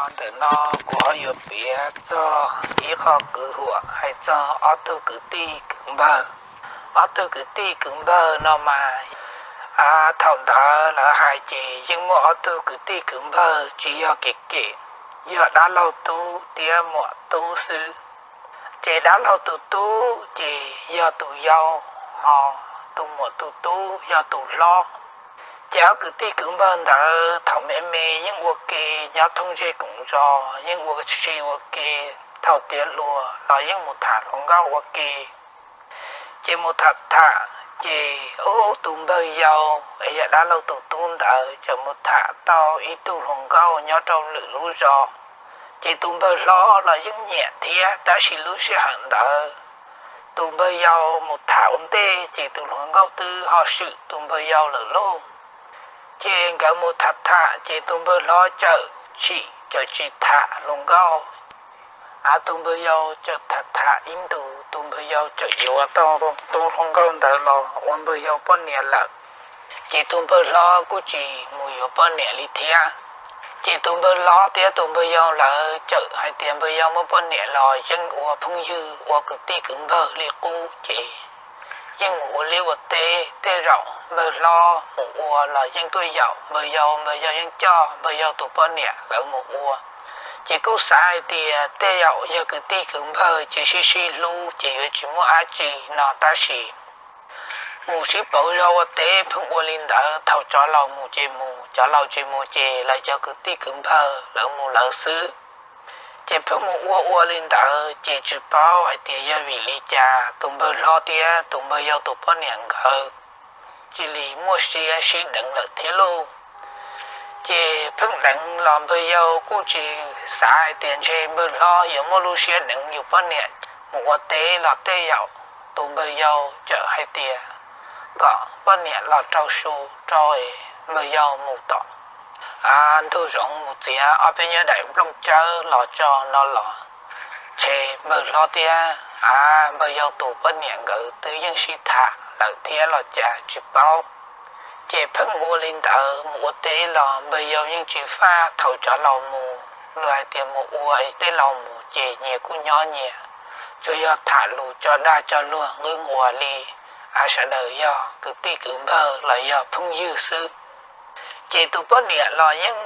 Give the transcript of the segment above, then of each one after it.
Ntawm no kuv ho yuav piav txog ib qho kwv huam hais txog ob tug kwv tij kwv npawg. Ob tug kwv tij kwv npawg no mas thaum ntawd lawv hais ces yeej muaj ob tug kwv tij kwv npawg tsis yog kev kem, yog dab laug tub thiab muam tub xwb. Ces dab laug tus tub ces yog tus yau, ho tus muam tus tub yog tus hlob. Ces ob kwv tij kwv npawg ntawd thaum me me yeej ua ke nyob thooj zej koom zos, yeej ua si ua ke, thaum tiav hluas los yeej mus tham hluas nkauj ua ke. Ces mus tham tham ces ub, tus npawg yau es yog dab laug tus tub ntawd txawm mus tham tau ib tug hluas nkauj nyob rau lwm lub zos. Ces tus npawg hlob los yeej nyiam thiab, tab sis lub sij hawm ntawd tus npawg yau mus tham ua ntej ces tus hluas nkauj twb ho swm tus npawg yau lawm lauj. Ces nkawd mus tham tham ces tus npawg hlob txawm tsim txawm tsis tham hluas nkauj. Tus npawg yau txawm tham tham ib ntus, tus npawg yau txawm yuav tau tus hluas nkauj ntawd los ua npawg yau poj niam lawm. Ces tus npawg hlob kuj tsis mus yuav poj niam li thiab. Ces tus npawg hlob thiab tus npawg yau lawv txawm hais tias npawg yau muaj poj niam los yeej ua phooj ywg ua kwv tij kwv npawg li qub ces yeej mus ua liaj ua teb. Tej zaum npawg hlob mus ua los yeej tuaj yaum npawg yau, npawg yau yeej coj npawg yau tus poj niam lawv mus ua. Ces kuj xav hais tias tej zaum yog kwv tij kwv npawg ces sib sib hlub ces yuav tsis muaj dab tsi no tab sis mus sib pauv zog ua teb pheej ua li ntawd, thaum cov laus mus ces mus, cov laus tsis mus ces lawv cov kwv tij kwv npawg lawv mus lawv xwb. Ces pheej mus ua ua li ntawd ces tsis paub hais tias yog vim li cas tus npawg hlob thiab tus npawg yau tus poj niam nkawd cia li muaj siab sib deev lawm thiab lauj. Ces pheej deev los npawg yau kuj tsis xav hais tias ntshe npawg hlob yuav muaj lub siab deev yus poj niam. Mus ua teb los tej zaum tus npawg yau txawm hais tias kom poj niam los rau su rau es npawg yau mus tom ntug zoov mus txiav ob peb nyuag daim nplooj tsawb los tso no los ntshe npawg hlob thiab npawg yau tus poj niam nkawd twb yeej sib tham lawm thiab los cas tsis paub. Ces pheej ua li ntawd mus ua teb los npawg yau yeej tsis faj, thaum cov laus mus, luag hais tias mus ua es tej laus mus ces nyias kuj nyob nyias, tsuas yog tham lus tso dag tso luag nqwb nquas li, sawv daws yog kwv tij kwv npawg los yog phooj ywg xwb. Ces tus poj niam los yeej,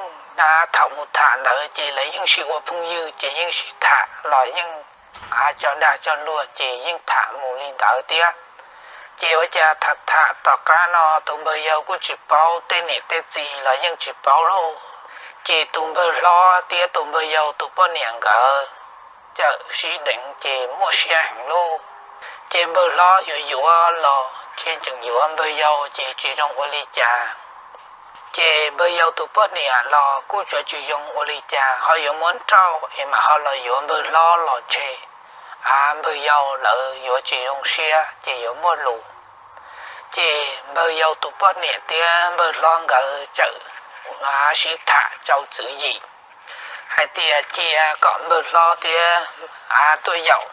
thaum mus tham ntawd ces lawv yeej sib ua phooj ywg ces yeej sib tham los yeej tso dag tso luag ces yeej tham mus li ntawd thiab. Ces ua cas tham tham tom qab no tus npawg yau kuj tsis paub, tej niam tej txiv los yeej tsis paub lauj. Ces tus npawg hlob thiab tus npawg yau tus poj niam nkawd txawm sib deev ces muaj siab heev lauj. Ces npawg hlob yuav yuav los ntshe tseem yuav npawg yau ces tsis zoo ua li cas. Ces npawg yau tus poj niam los kuj tsis zoo ua li cas, ho yuav muab nrauj es mam ho los yuav npawg hlob los ntshe npawg yau lawv yuav tsis zoo siab ces yuav muaj lus. Ces npawg yau tus poj niam thiab npawg hlob nkawd txawm sib tham tsau tswv yim hais tias cia kom npawg hlob thiab tuaj yaum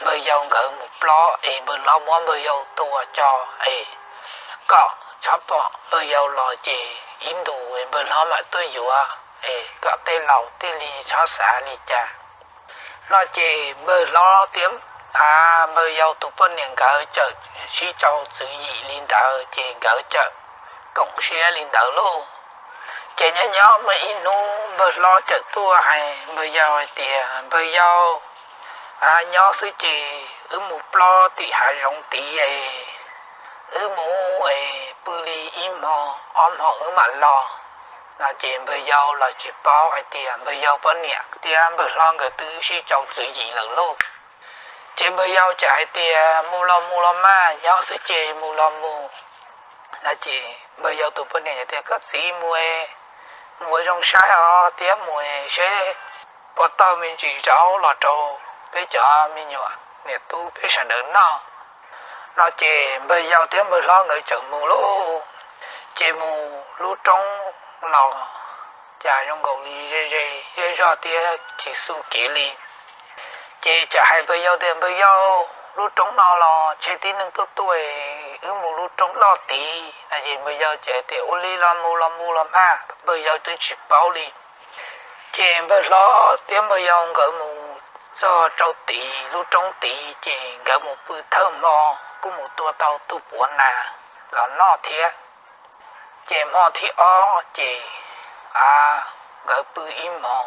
npawg yau nkawd mus plob es npawg hlob muab npawg yau tua tso es kom txhob pom npawg yau los ces ib ntus npawg hlob mam tuaj yuav es kom tej laus thiaj li txhob xav li cas no. Ces npawg hlob thiab npawg yau tus poj niam nkawd txawm sib tsau tswv yim li ntawd ces nkawd txawm koom siab li ntawd lauj. Ces nyob nyob muaj ib hnub npawg hlob txawm tuaj hais npawg yau hais tias, npawg yau, nyob xwb ces wb mus plob tim hav zoov tid es wb mus es pw li ib hmo ob hmo wb mam los no. Ces npawg yau los tsis paub hais tias npawg yau poj niam thiab npawg hlob nkawd twb sib tsau tswv yim lawm lauj. Ces npawg yau txawm hais tias, mus los mus los mas, nyob xwb ces mus los mus no. Ces npawg yau tus poj niam tias, koj txiv, mus mus ua zoo saib os thiab mus seb puas tau me ntsis zaub los rau peb cov me nyuam niam tub peb sawv daws noj no. Ces npawg yau thiab npawg hlob nkawd txawm mus lauj. Ces mus lub roob los cas zoo nkaus li ze ze zej zog thiab tsis xu kev li. Ces txawm hais npawg yau tias, npawg yau, lub roob no los ntshe tib neeg tuaj tuaj, wb mus lub roob loj tid no. Ces npawg yau txawm tias, ua li los mus los mus los mas. Npawg yau twb tsis paub li. Ces npawg hlob thiab npawg yau nkawd mus txog rau tid lub roob tid, ces nkawd mus pw thawj hmo, kuj mus tua tau tug puav nas los noj thiab. Ces hmo thib ob ces nkawd pw ib hmo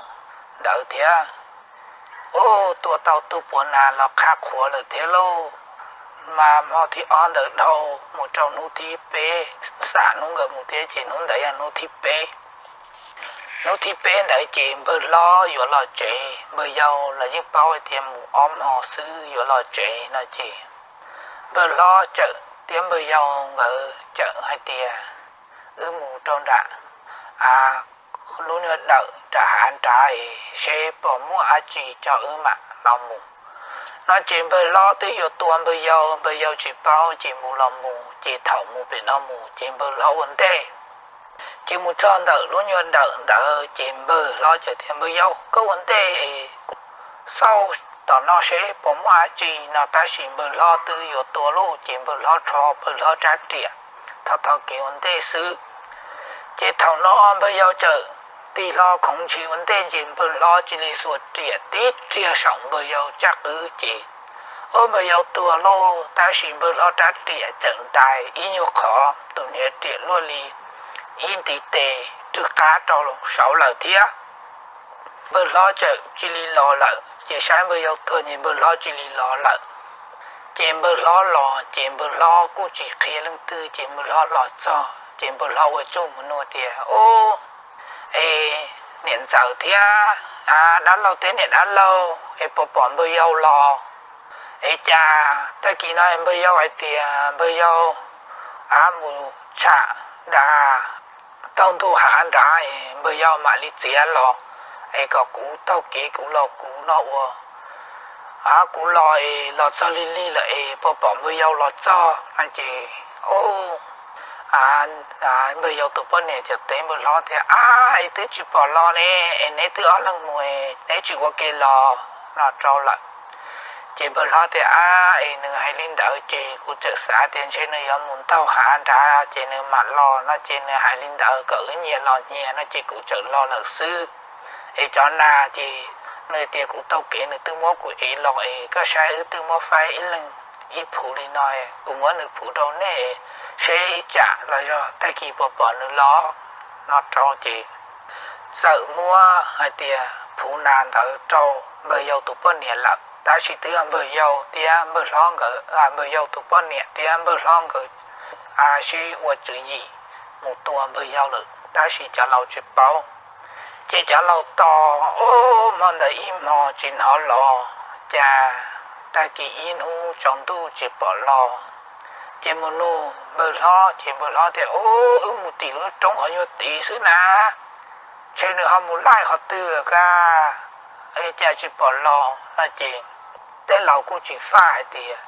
ntawd thiab, ua tua tau tug puav nas los qha qhuav lawm thiab lauj. Mas hmo thib ob ntawd dhau mus rau hnub thib peb, xam hnub nkawd mus thiab ces hnub ntawd yog hnub thib peb. Hnub thib peb ntawd ces npawg hlob yuav los tsev, npawg yau los yeej paub hais tias mus ob hmo xwb yuav los tsev no ces npawg hlob txawm thiab npawg yau nkawd txawm hais tias, Wb mus rau nram lub nyuag dawm nram hav nrad es seb puas muaj dab tsi tso wb mam los mus, no ces npawg hlob twb yuav tua npawg yau, npawg yau tsis paub ces mus los mus, ces thaum mus pem no mus ces npawg hlob ua ntej. Ces mus txog ntawm lub nyuag dawm ntawd ces npawg hlob txawm tias, Npawg yau, koj ua ntej es kuv xauj tom no seb puas muaj dab tsi, no tab sis npawg hlob twb yuav tua lawm ces npawg hlob rho npawg hlob rab riam thov thov kev ua ntej xwb. Ces thaum no npawg yau txawm tig hlo khoov ntshis ua ntej ces npawg hlob cia li xuas riam tib riag saum npawg yau tsaj qwb ces ua npawg yau tuag lawm, tab sis npawg hlob rab riam txawm ntais ib nyuag qhov, tus niag riam luaj li ib ntiv tes rwg qab rau saud lawm thiab. Npawg hlob txawm cia li los lawm, ces saib npawg yau tuag ces npawg hlob cia li los lawm. Ces npawg hlob los ces npawg hlob kuj tsis qhia leej twg, ces npawg hlob los txog ces npawg hlob ua tsuj mus nug tias, Ub, es niam ntxawm thiab dab laug thiab niam dab laug es puas pom npawg yau los? Es cas tag kis no npawg yau hais tias npawg yau mus tsham nram taub ntug hav nrad es npawg yau mam li txiav los, es kom kuv taug kev kuv los kuv no ua, kuv los es los txog lig lig lawm es puas pom npawg yau los txog no ces, npawg yau tus poj niam txawm teb npawg hlob tias, Ab, es twb tsis pom los ne, es neb twb ob leeg mus es neb tsis ua ke los? No rau lawm. Ces npawg hlob tias, Ab, es nws hais li ntawd ces kuv txawm xav tias ntshe nws yuav mus ntaug hav nrad ces nws mam los no ces nws hais li ntawd kom wb nyias los nyias no ces kuv txawm los lawm xwb. Es cov nas ces nws tias kuv taug kev nws twb muab kuv ev los es koj saib wb twb muab faib ib leeg ib phuv li no, kuv muab nws phuv rau nej seb ib tsam los yog tag kis puas pom nws los, no rau ces txawm muab hais tias phuv nas ntawd rau npawg yau tus poj niam lawm, tab sis twb yog npawg yau thiab npawg hlob nkawd, npawg yau tus poj niam thiab npawg hlob nkawd sib ua tswv yim mus tua npawg yau lawm tab sis cov laus tsis paub. Ces cov laus tos, ub, hmo ntawd ib hmo tsis hnov los, cas tag kis ib hnub tsaus ntuj tsis pom los. Ces mus nug npawg hlob ces npawg hlob tias, Ub, wb mus tim lub roob qhov nyuag tid xwb na, ntshe nws ho mus laij qhov twg ka, cas tsis pom los no ces tej laus kuj tsis faj hais tias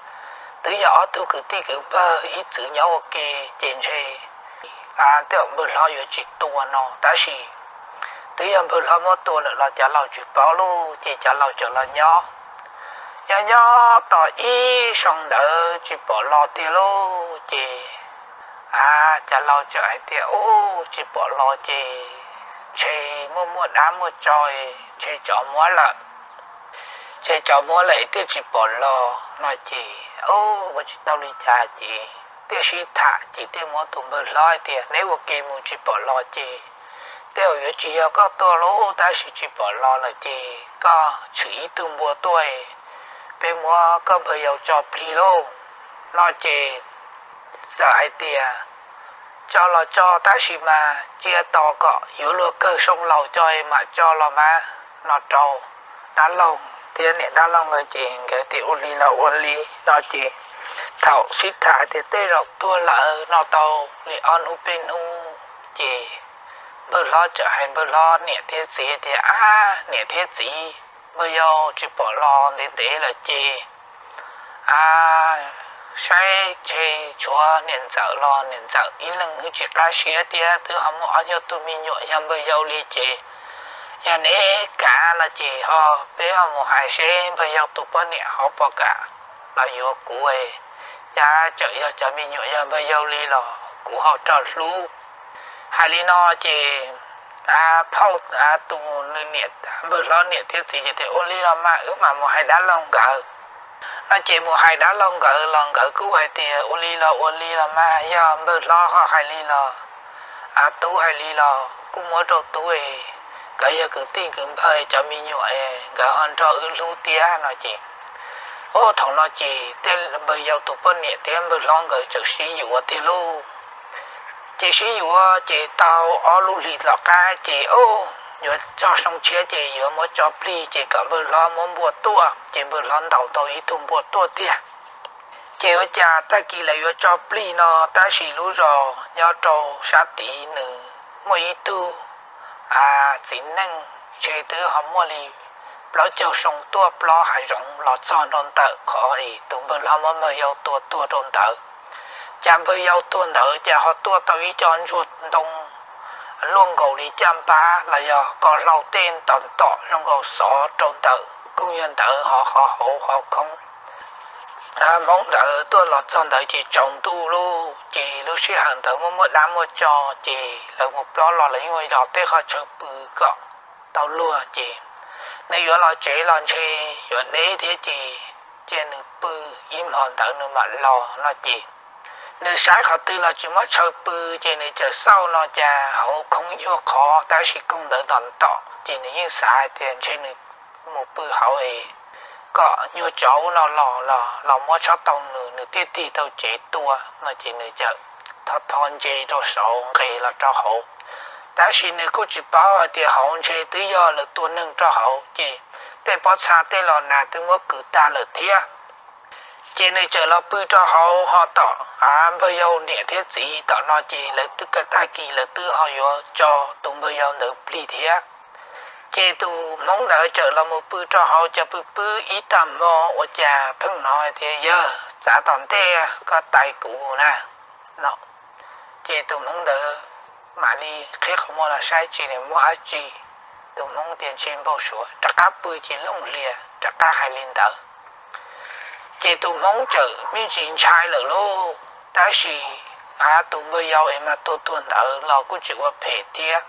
twb yog ob tug kwv tij kwv npawg ib txwm nyob ua ke, ces ntshe tej zaum npawg hlob yuav tsis tua no, tab sis twb yog npawg hlob muab tua lawm los cov laus tsis paub lauj, ces cov laus txawm los nyob. Nyob nyob tos ib xyoo ntawd tsis pom los tiag lauj, ces cov laus txawm hais tias, Ub, tsis pom los ces ntshe muaj muaj dab muaj tsov, ntshe tsov muab lawm, ntshe tsov muab lawm thiaj tsis pom los no ces, ub, ua tsis tau li cas ces thiaj sib tham ces thiaj muab tus npawg hlob hais tias, Neb ua ke mus tsis pom los ces tej zaum yuav tsis yog koj tua lauj, tab sis tsis pom los lawm ces koj tshwm ib tug npua tuaj, peb muab koj npawg yau tso plig lauj, no ces txawm hais tias, Tso los tso, tab sis mas cia tos kom yuav luag kawg xyoo laus tso mam tso los mas, no rau dab laug thiab niam dab laug nkawd ces nkawd tias ua li los ua li no ces thaum sib tham tias tej zaum tuag lawm no tau li ob hnub peb hnub ces npawg hlob txawm hais npawg hlob niam thiab txiv tias, Ab, niam thiab txiv, npawg yau tsis pom los ntev ntev lawm ces saib ntshe tshuav niam ntxawm los niam ntxawm ib leeg wb tsis qab siab thiab twb ho muaj ob nyuag tug me nyuam yog npawg yau li ces yog neb kam no ces ho peb ho mus hais seb npawg yau tus poj niam ho puas kam los yuav kuv, cas tseem yog cov me nyuam yog npawg yau li los kuv ho rov hlub. Hais li no ces phauj, tus nws niam, npawg hlob niam thiab txiv ces tias, Ua li los mas wb mam mus hais dab laug nkawd. No ces mus hais dab laug nkawd los nkawd kuj hais tias, Ua li los ua li los mas, yog npawg hlob ho hais li los, tub hais li los kuj muab rau tub es, nkawd yog kwv tij kwv npawg cov me nyuam es nkawd ho nrog wb hlub thiab. No ces, o, thaum no ces tej npawg yau tus poj niam thiab npawg hlob nkawd txawm sib yuav tiag lauj. Ces sib yuav ces tau ob lub hlis tom qab ces, o, yuav txog xyoo tshiab ces yuav muab tso plig ces kom npawg hlob muab npua tuaj, ces npawg hlob ntaus tau ib tug npua tuaj tiag. Ces ua cas tag kis lawv yuav tso plig no tab sis lub zos nyob rau sab tid nws muaj ib tug txiv neej ntshe twb ho muaj li plaub caug xyoo tuaj plob hav zoov los txog rau ntawm qhov es tus npawg hlob muab npawg yau tua tuag rau ntawd. Cas npawg yau tuag ntawd cas ho tuaj tau ib co ntsuag ntoo luaj nkaus li caj npab los yog ko hlau tej ntom ntom zoo nkaus xov rau ntawm koog nyuag ntawd ho qhov hauv ho khoob. Hmoob ntawd tuaj los txog ntawd ces tsaus ntuj lauj, ces lub sij hawm ntawd muaj muaj dab muaj tsov ces lawv mus plob los lawv yeej ua yos tej qhov chaw pw kom tau luag ces nws yuav los tsev los ntshe yuav deb thiab ces cia nws pw ib hmo ntawd nws mam los no ces nws saib qhov twg los tsis muaj chaw pw ces nws txawm xauj no cas hauv khoob yuag qhov tab sis koog ntawd ntom ntom ces nws yeej xav hais tias ntshe nws mus pw hauv es kom nyuag tsov no los los los muab tshab tau nws, nws thiaj tig tau tsev tua no ces nws txawm tho tho ntse rau saud nqes los rau hauv. Tab sis nws kuj tsis paub hais tias hauv ntshe twb yog lawv tua neeg rau hauv ces tej pob txha tej los nas twb muab kwv tag lawm thiab. Ces nws txawm los pw rau hauv ho tom av npawg yau niam thiab txiv tom no ces lawv twb ka tag kis lawv twb ho yuav tso tus npawg yau ntawd plig thiab. Ces tus hmoob ntawd txawm los mus pw rau hauv ces pw pw ib tag hmo ua cas pheej hnov hais tias, Yawg, txav tom ntej koj tais kuv na, no. Ces tus hmoob ntawd mam li qhib qhov muag los saib tsis muaj dab tsi. Tus hmoob tias ntshe npau suav, rov qab pw ces looj hlias rov qab hais li ntawd. Ces tus hmoob txawm me ntsis ntshai lawm lauj, tab sis tus npawg yau es mas tua tuag ntawd los kuj tsis ua phem thiab.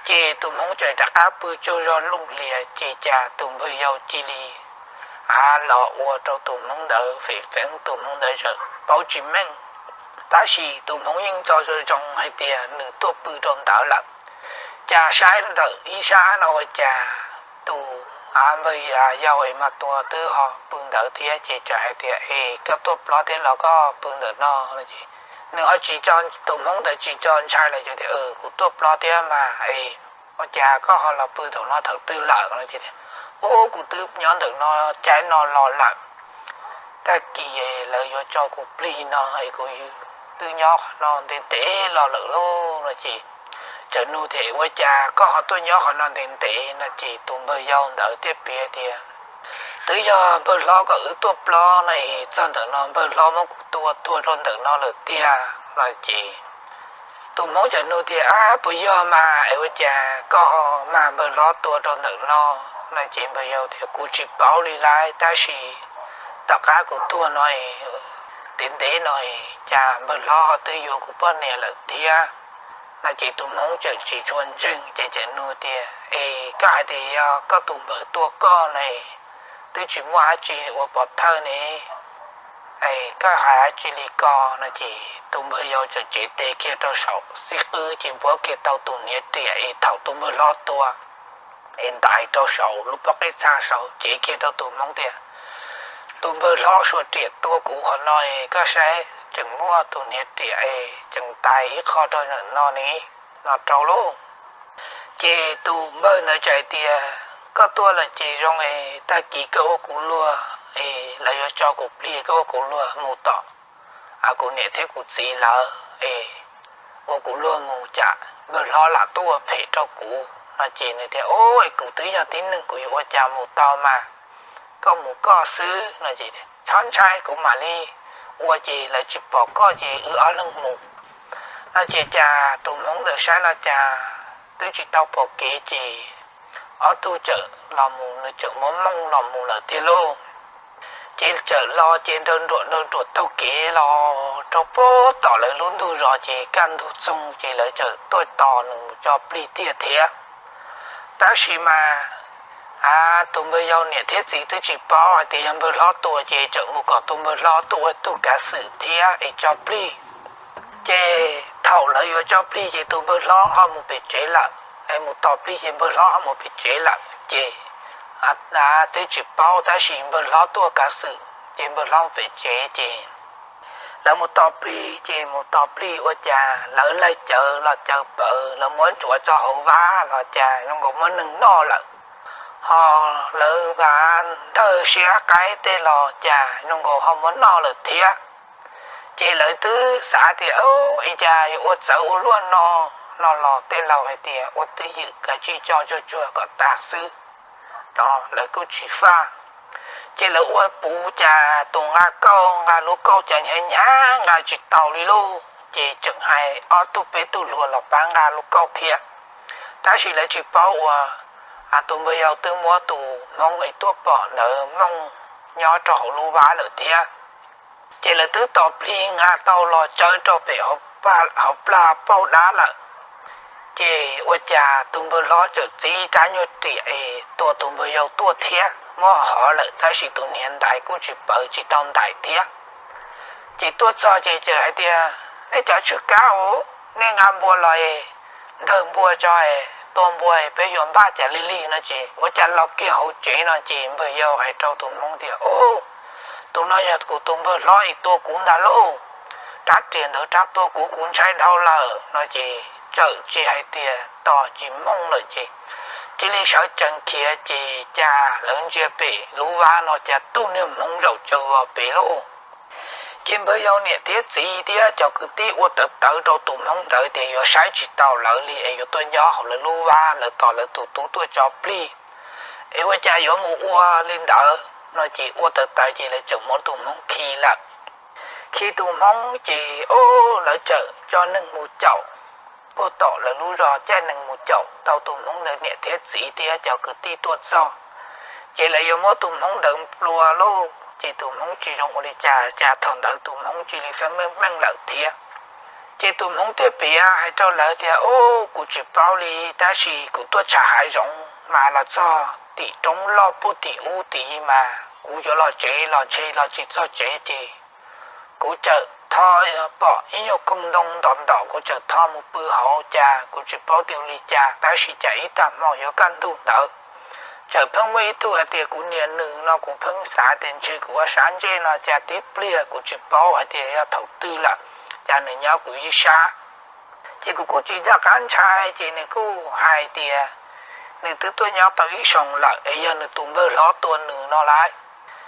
Ces tus hmoob txawm rov qab pw tsaug zog looj hlias ces cas tus npawg yau cia li los ua rau tus hmoob ntawd fem feeb, tus hmoob ntawd txawm paub tsis meej. Tab sis tus hmoob yeej ntxo zoo zoo hais tias nws tuaj pw rau ntawd lawm. Cas saib ntawm ib sab no ua cas tus npawg yau es mas tua twb ho pw ntawd thiab ces txawm hais tias, Es koj tuaj plob thiab los koj pw ntawm no? Nws ho tsis, tus hmoob ntawd tsis tso ntshai lawm ces tias, Kuv tuaj plob thiab mas es ua cas koj ho los pw thaum no thaum twg lawm? Ub, kuv twb nyob ntawm no caij no los lawm. Tag kis lawv yuav tso kuv plig no es kuv twb nyob qhov no ntev ntev los lawm lauj no ces txawm nug tias, Ua cas koj ho tuaj nyob qhov no ntev ntev? No ces tus npawg yau ntawd thiaj piav tias, Twb yog npawg hlob kom wb tuaj plob no es txog ntawm no npawg hlob muab kuv tua tuag rau ntawm no lawm tiag. No ces tus hmoob txawm nug tias, Ab, puas yog mas es ua cas koj ho mag npawg hlob tua rau ntawm no? No ces npawg yau tias, Kuv tsis paub li lawm, tab sis tom qab kuv tuag no es, ntev ntev no es cas npawg hlob ho twb yuav kuv poj niam lawm thiab? No ces tus hmoob txawm tsis tshua ntseeg ces txawm nug tias, Es koj hais tias yog koj tus npawg tua koj no es twb tsis muaj dab tsi ua pov thawj ne, koj hais dab tsi li ko? No ces tus npawg yau txawm tsev tes kiag rau saum xib qwb ces npuab kiag tau tus hniav riam es thaum tus npawg hlob tua es ntais rau saum lub pob qij txha saud cev kiag rau tus hmoob tias, Tus npawg hlob suav riam tua kuv qhov no es koj saib tseem muaj tus hniav riam es tseem ntais ib qho rau ntawm no ne, no rau lauj. Ces tus npawg ntawd txawm hais tias, Koj tuaj lawm ces zoo es tag kis koj ua kuv luag es lawv yuav tso kuv plig, koj ua kuv luag mus tom kuv niam thiab kuv txiv lawv es ua kuv luag mus, cas npawg hlob lam tuaj ua phem rau kuv. No ces nws tias, Ub, kuv twb yog tib neeg kuv yuav ua cas mus tau mas, koj mus koj xwb. No ces, Txhob ntshai, kuv mam li ua ces lawv tsis pom koj ces wb ob leeg mus. No ces cas tus hmoob ntawd saib no cas twb tsis tau pom kev ces ob tug txawm los mus, nws txawm muab mooj los mus lawm tiag lauj. Ces txawm los ces nraws nruam nraws nruam taug kev los rau pem tom lawv lub ntug zos ces kaj ntug txoog ces lawv txawm tuaj tos nws mus tso plig tiag thiab. Tab sis mas tus npawg yau niam thiab txiv twb tsis paub hais tias yog npawg hlob tua ces txawm mus kom tus npawg hlob tuaj ua tug kav xwm thiab es tso plig. Ces thaum lawv yuav tso plig ces tus npawg hlob ho mus pem tsev lawm, es mus tos plig ces npawg hlob ho mus pem tsev lawm ces twb tsis paub, tab sis npawg hlob tuaj kav xwm ces npawg hlob mus pem tsev ces lawv mus tos plig ces mus tos plig ua cas lawv laig cawv los cawv pawv, lawv muab ntsuav tso hauv vab los cas zoo nkaus muab neeg noj lawm, ho lawv nqa ntawg siab qaib tej los cas zoo nkaus ho muab noj lawm thiab. Ces lawv twb xav tias ua cas yuav ua txawv ua luaj no, no los tej laus hais tias ua twj ywm kav tsij tso tsuag tsuag kom tas xwb, lawv kuj tsis faj. Ces lawv ua puv cas tus nqa kauj nqa lub kauj cas hnyav hnyav nqa tsis tau li lauj, ces tseem hais ob tug peb tug hluas los pab nqa lub kauj thiab. Tab sis lawv tsis paub uas tus npawg yau twb muab tus hmoob es tuaj pom ntawd mooj nyob rau hauv lub vab lawm thiab. Ces lawv twb tos plig nqa tau los tsawv rau pem hauv plag pauj dab lawm. Ces ua cas tus npawg hlob txawm txib rab nyuag riam es tua tus npawg yau tuaj thiab muab hov lawm, tab sis tus hniav ntais kuj tsis pawv tsis tau ntais thiab. Ces tuaj txog ces txawm hais tias nej cov tswj kab u, nej nqa npua los es ntawg npua tso, tua npua peb yuav npaj cas li li no ces ua cas los kiag hauv tsev no ces npawg yau hais rau tus hmoob tias tus no yog kuv tus npawg hlob es tua kuv ntag lauj, rab riam ntawd rab tua kuv kuv ntshai dhau lawm no ces txawm tsis hais tias tos tsis mooj lawm ces cia li sawv tsees khiav ces cas lawv ntsia pem lub vab no cas tug niag hmoob zaum tsaws vos pem lauj. Ces npawg yau niam thiab txiv thiab cov kwv tij ua tawv tawv rau tus hmoob ntawd tias yuav saib tsis taus lawv li es yuav tuaj nyob hauv lawv lub vab, lawv tos lawv tus tub tuaj tso plig es ua cas yuav mus ua li ntawd no ces ua tawv tawv ces lawv txawm muab tus hmoob khi lawm. Khi tus hmoob ces lawv txawm tso neeg mus caum, puag tom lawv lub zos caij neeg mus caum tau tus hmoob ntawd niam thiab txiv thiab cov kwv tij tuaj txog. Ces lawv yuav muab tus hmoob ntawd nplua lauj, ces tus hmoob tsis zoo ua li cas, cas thaum ntawd tus hmoob cia li feeb meej meej lawm thiab. Ces tus hmoob thiaj piav hais rau lawv tias ub, kuv tsis paub li, tab sis kuv tuaj tsham hav zoov mas los txog tim roob loj puag tim ub tim mas kuv yuav los tsev los ntshe los tsis txog tsev ces kuv txawm tho pom ib nyuag koog ntoo ntom ntom, kuv txawm tho mus pw hauv, cas kuv tsis paub tias ua li cas, tab sis cas ib tag hmo yuav kaj ntug ntawd txawm pheej muaj ib tug hais tias kuv niam nws no, kuv pheej xav tias ntshe kuv ua sab ntsej no, cas tib pliag kuv tsis paub hais tias yog thaum twg lawm, cas nws nyob kuv ib sab. Ces kuv kuj tsis nco qab ntshai, ces nws kuj hais tias nws twb tuaj nyob tau ib xyoos lawm es yog nws tus npawg hlob tua nws no lawm.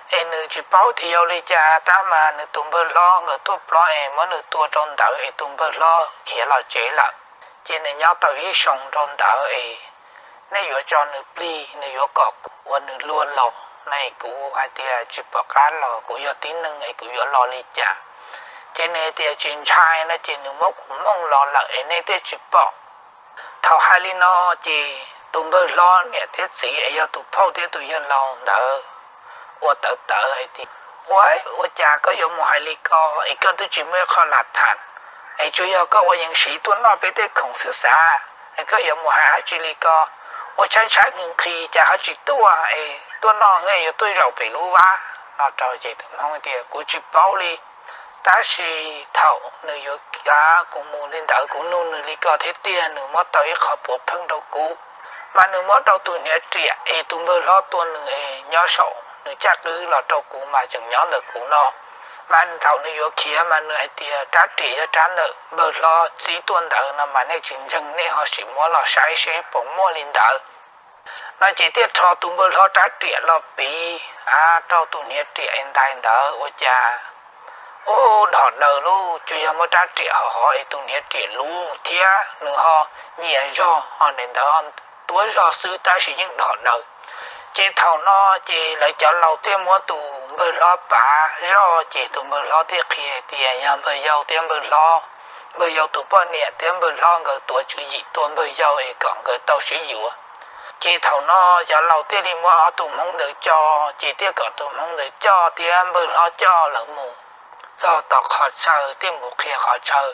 Es nws tsis paub tias yog li cas, tab mas nws tus npawg hlob nkawd tuaj plob es muab nws tua rau ntawd es tus npawg hlob khiav los tsev lawm. Ces nws nyob tau ib xyoos rau ntawd es nej yuav tso nws plig, nws yuav kom ua nws luag los no, kuv hais tias tsis pom qab los, kuv yog tib neeg es kuv yuav los li cas. Ces nws tias tsis ntshai no, ces nws muab kuv mooj los lawm es nej thiaj tsis pom. Thaum hais li no ces tus npawg hlob niam thiab txiv es yog tus phauj thiab tus yawg laus ntawd ua tawv tawv hais tias ua, ua cas koj yuav mus hais li ko, es koj twb tsis muaj ib qho lam tham, es tsuas yog koj ua yees siv tuaj noj peb tej khoom xwb xav, es koj yuav mus hais dab tsi li ko, ua tshaib tshaib nqhis nqhis cas ho tsis tuaj, es tuaj noj nqe yuav tuaj zaum pem lub vab no rau. Ces tus hmoob tias kuv tsis paub li, tab sis thaum nws yuav kuv mus li ntawd kuv nug nws li ko thiab tiag, nws muab tau ib qho puav pheej rau kuv, mas nws muab rau tus hniav riam es tus npawg hlob tua nws es nyob saum nws caj qwb los rau kuv mas tseem nyob ntawm kuv no. Mas thaum nws yuav khiav mas nws hais tias rab riam yog rab ntawm npawg hlob txib tuaj ntawd no, mas nej tsis ntseeg nej ho sim muab los saib seb puas muaj li ntawd no. Ces thiaj rho tus npawg hlob rab riam los piv rau tus hniav riam es ntais ntawd ua cas ub, dhos daws lauj, tsuas yog muab rab riam hov hov es tus hniav riam luv thiab nws ho nyias zog ho ntawd tuab zog xwb tab sis yeej dhos daws. Ces thaum no ces lawv cov laus thiaj muab tus npawg hlob pav zoj, ces tus npawg hlob thiaj qhia tias yog npawg yau thiab npawg hlob, npawg yau tus poj niam thiab npawg hlob nkawd tuav tswv yim tua npawg yau es kom nkawd tau sib yuav. Ces thaum no cov laus thiaj li muab ob tug hmoob ntawd coj, ces thiaj kom tus hmoob ntawd coj thiab npawg hlob coj lawv mus txog tom qhov chaw thiaj mus qhia qhov chaw.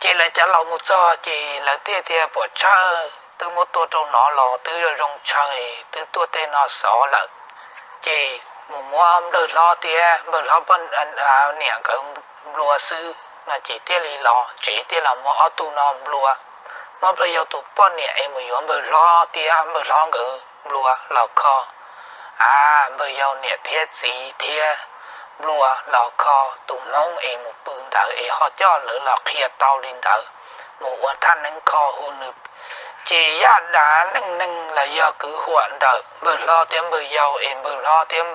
Ces lawv cov laus mus txog ces lawv thiaj tias, puas tsawg twb muab tua rau no los twb zoo tsawg, twb tuaj tej no xov lawm. Ces mus muab npawg hlob thiab npawg hlob poj niam nkawd nplua xwb no ces thiaj li los tsev thiaj los muab ob tug no nplua. Muab npawg yau tus poj niam es mus yuav npawg hlob thiab npawg hlob nkawd nplua los kho, a, npawg yau niam thiab txiv thiab nplua los kho tus hmoob es mus pw ntawd es ho coj lawv los qhia tau li ntawd, mus ua thaj neeb kho hu nws. Ces yaj dav neej neeg los yog kwv huam ntawm npawg hlob thiab npawg yau es npawg hlob thiab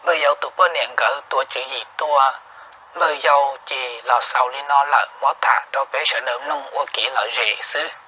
npawg yau tus poj niam nkawd tuav tswv yim tua npawg yau ces los xaus li no lawm, muab tham rau peb sawv daws mloog ua kev lom zem xwb.